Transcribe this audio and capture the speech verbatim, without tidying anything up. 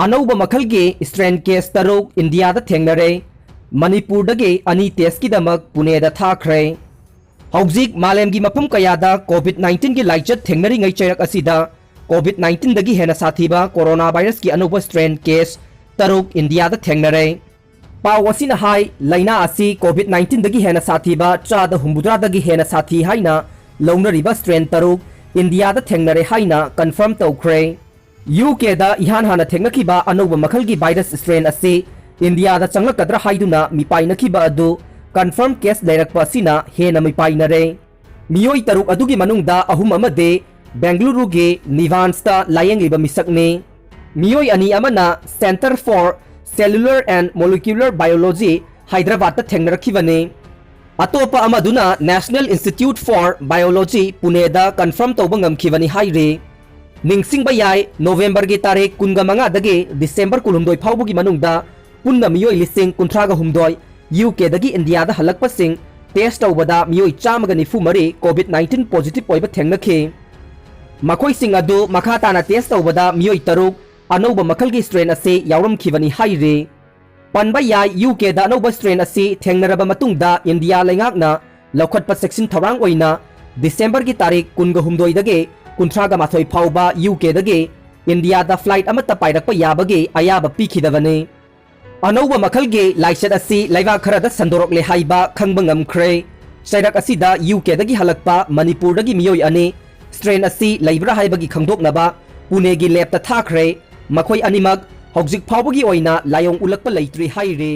ꯑꯅꯧꯕ ꯃꯈꯜꯒꯤ strain case ꯇꯔꯨꯛ ꯏꯟꯗꯤꯌꯥꯗ ꯊꯦꯡꯅꯔꯦ꯫ ꯃꯅꯤꯄꯨꯔꯗꯒꯤ ꯑꯅꯤ testꯀꯤꯗꯃꯛ ꯄꯨꯅꯦꯗ ꯊꯥꯈ꯭ꯔꯦ꯫ ꯍꯧꯖꯤꯛ ꯃꯥꯂꯦꯝꯒꯤ ꯃꯐꯝ ꯀꯌꯥꯗ COVID nineteenꯒꯤ ꯂꯥꯏꯆꯠ ꯊꯦꯡꯅꯔꯤꯉꯩ ꯆꯩꯔꯛ ꯑꯁꯤꯗ COVID nineteenꯗꯒꯤ ꯍꯦꯟꯅ ꯁꯥꯊꯤꯕ corona virusꯀꯤ ꯑꯅꯧꯕ strain case ꯇꯔꯨꯛ ꯏꯟꯗꯤꯌꯥꯗ ꯊꯦꯡꯅꯔꯦ꯫ ꯄꯥꯎ ꯑꯁꯤꯅ ꯍꯥꯏ, ꯂꯥꯏꯅꯥ ꯑꯁꯤ COVID nineteenꯗꯒꯤ ꯍꯦꯟꯅ ꯁꯥꯊꯤꯕ ꯆꯥꯗ ꯍꯨꯝꯐꯨꯇꯔꯥꯗꯒꯤ ꯍꯦꯟꯅ ꯁꯥꯊꯤ ꯍꯥꯏꯅ ꯂꯧꯅꯔꯤꯕ strain ꯇꯔꯨꯛ ꯏꯟꯗꯤꯌꯥꯗ ꯊꯦꯡꯅꯔꯦ ꯍꯥꯏꯅ confirm ꯇꯧꯈ꯭ꯔꯦ꯫ UKꯗ ꯏꯍꯥꯟ ꯍꯥꯟꯅ ꯊꯦꯡꯅꯈꯤꯕ ꯑꯅꯧꯕ ꯃꯈꯜꯒꯤ virus strain ꯑꯁꯤ ꯏꯟꯗꯤꯌꯥꯗ ꯆꯪꯂꯛꯀꯗ꯭ꯔꯥ ꯍꯥꯏꯗꯨꯅ ꯃꯤꯄꯥꯏꯅꯈꯤꯕ ꯑꯗꯨ confirm case ꯂꯩꯔꯛꯄ ꯑꯁꯤꯅ ꯍꯦꯟꯅ ꯃꯤꯄꯥꯏꯅꯔꯦ꯫ ꯃꯤꯑꯣꯏ ꯇꯔꯨꯛ ꯑꯗꯨꯒꯤ ꯃꯅꯨꯡꯗ ꯑꯍꯨꯝ ꯑꯃꯗꯤ ꯕꯦꯡꯒꯂꯨꯔꯨꯒꯤ ꯅꯤꯚꯥꯟꯁꯇ ꯂꯥꯌꯦꯡꯂꯤꯕ ꯃꯤꯁꯛꯅꯤ꯫ ꯃꯤꯑꯣꯏ ꯑꯅꯤ ꯑꯃꯅ Centre for Cellular and Molecular Biology ꯍꯥꯏꯗ꯭ꯔꯕꯥꯗꯇ ꯊꯦꯡꯅꯔꯛꯈꯤꯕꯅꯤ꯫ ꯑꯇꯣꯞꯄ ꯑꯃꯗꯨꯅ National Institute for Biology ꯄꯨꯅꯦꯗ confirm ꯇꯧꯕ ꯉꯝꯈꯤꯕꯅꯤ ꯍꯥꯏꯔꯤ꯫ ꯅꯤꯡꯁꯤꯡꯕ ꯌꯥꯏ, ꯅꯣꯕꯦꯝꯕꯔꯒꯤ ꯇꯥꯔꯤꯛ ꯀꯨꯟꯒ ꯃꯉꯥꯗꯒꯤ ꯗꯤꯁꯦꯝꯕꯔ ꯀꯨꯟꯍꯨꯝꯗꯣꯏ ꯐꯥꯎꯕꯒꯤ ꯃꯅꯨꯡꯗ ꯄꯨꯟꯅ ꯃꯤꯑꯣꯏ ꯂꯤꯁꯤꯡ ꯀꯨꯟꯊ꯭ꯔꯥꯒ ꯍꯨꯝꯗꯣꯏ UKꯗꯒꯤ ꯏꯟꯗꯤꯌꯥꯗ ꯍꯜꯂꯛꯄꯁꯤꯡ test ꯇꯧꯕꯗ ꯃꯤꯑꯣꯏ ꯆꯥꯝꯃꯒ ꯅꯤꯐꯨ ꯃꯔꯤ COVID nineteen positive ꯑꯣꯏꯕ ꯊꯦꯡꯅꯈꯤ꯫ ꯃꯈꯣꯏꯁꯤꯡ ꯑꯗꯨ ꯃꯈꯥ ꯇꯥꯅ test ꯇꯧꯕꯗ ꯃꯤꯑꯣꯏ ꯇꯔꯨꯛ ꯑꯅꯧꯕ ꯃꯈꯜꯒꯤ strain ꯑꯁꯤ ꯌꯥꯎꯔꯝꯈꯤꯕꯅꯤ ꯍꯥꯏꯔꯤ꯫ ꯄꯟꯕ ꯌꯥꯏ, UKꯗ ꯑꯅꯧꯕ strain ꯑꯁꯤ ꯊꯦꯡꯅꯔꯕ ꯃꯇꯨꯡꯗ ꯏꯟꯗꯤꯌꯥ ꯂꯩꯉꯥꯛꯅ ꯂꯧꯈꯠꯄ ꯆꯦꯛꯁꯤꯟ ꯊꯧꯔꯥꯡ ꯑꯣꯏꯅ ꯗꯤꯁꯦꯝꯕꯔꯒꯤ ꯇꯥꯔꯤꯛ ꯀꯨꯟꯒ ꯍꯨꯝꯗꯣꯏꯗꯒꯤ ꯀꯨꯟꯊ꯭ꯔꯥꯒ ꯃꯥꯊꯣꯏ ꯐꯥꯎꯕ UKꯗꯒꯤ ꯏꯟꯗꯤꯌꯥꯗ flight ꯑꯃꯠꯇ ꯄꯥꯏꯔꯛꯄ ꯌꯥꯕꯒꯤ ꯑꯌꯥꯕ ꯄꯤꯈꯤꯗꯕꯅꯤ꯫ ꯑꯅꯧꯕ ꯃꯈꯜꯒꯤ ꯂꯥꯏꯆꯠ ꯑꯁꯤ ꯂꯩꯕꯥꯛ ꯈꯔꯗ ꯁꯟꯗꯣꯔꯛꯂꯦ ꯍꯥꯏꯕ ꯈꯪꯕ ꯉꯝꯈ꯭ꯔꯦ꯫ ꯆꯩꯔꯛ ꯑꯁꯤꯗ UKꯗꯒꯤ ꯍꯜꯂꯛꯄ ꯃꯅꯤꯄꯨꯔꯗꯒꯤ ꯃꯤꯑꯣꯏ ꯑꯅꯤ strain ꯑꯁꯤ ꯂꯩꯕ꯭ꯔꯥ ꯍꯥꯏꯕꯒꯤ ꯈꯪꯗꯣꯛꯅꯕ ꯄꯨꯅꯦꯒꯤ labꯇ ꯊꯥꯈ꯭ꯔꯦ꯫ ꯃꯈꯣꯏ ꯑꯅꯤꯃꯛ ꯍꯧꯖꯤꯛ ꯐꯥꯎꯕꯒꯤ ꯑꯣꯏꯅ ꯂꯥꯏꯑꯣꯡ ꯎꯠꯂꯛꯄ ꯂꯩꯇ꯭ꯔꯤ ꯍꯥꯏꯔꯤ꯫